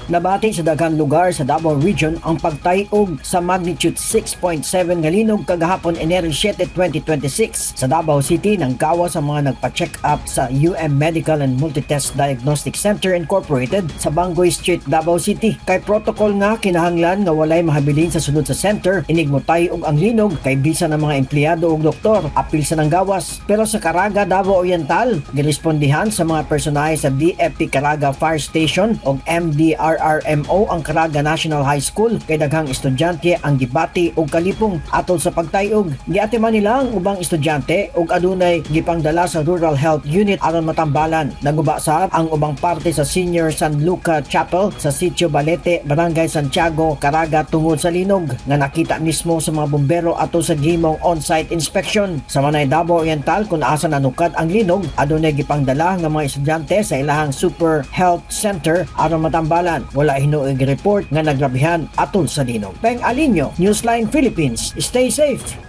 Nabati sa daghang lugar sa Davao Region ang pagtayog sa magnitude 6.7 nga linog kagahapon, Enero 7, 2026. Sa Davao City, nanggawas ang mga nagpa-check up sa UM Medical and Multitest Diagnostic Center Incorporated sa Bangoy Street, Davao City. Kay protocol nga kinahanglan nga walay mahabilin sa sulod sa center inig motayog ang linog kay bisan ang mga empleyado ug doktor apil sa nanggawas. Pero sa Caraga, Davao Oriental, girespondihan sa mga personahe sa BFP Caraga Fire Station ug MDRRMO ang Caraga National High School kay daghang estudyante ang gibati og kalipong atol sa pagtayog. Giatiman nila ang ubang estudyante ug adunay gipangdala sa Rural Health Unit aron matambalan. Naguba sa ang ubang parte sa Senior San Luca Chapel sa Sitio Balete, Barangay Santiago, Caraga tungod sa linog nga nakita mismo sa mga bumbero atol sa gihimong on-site inspection. Sa Manay, Davao Oriental, kung asa nanukad ang linog, adunay gipangdala nga mga estudyante sa ilahang Super Health Center aron matambalan. Wala hinuoy report nga nagrabihan atol sa linog. Peng Alinio, Newsline Philippines. Stay safe.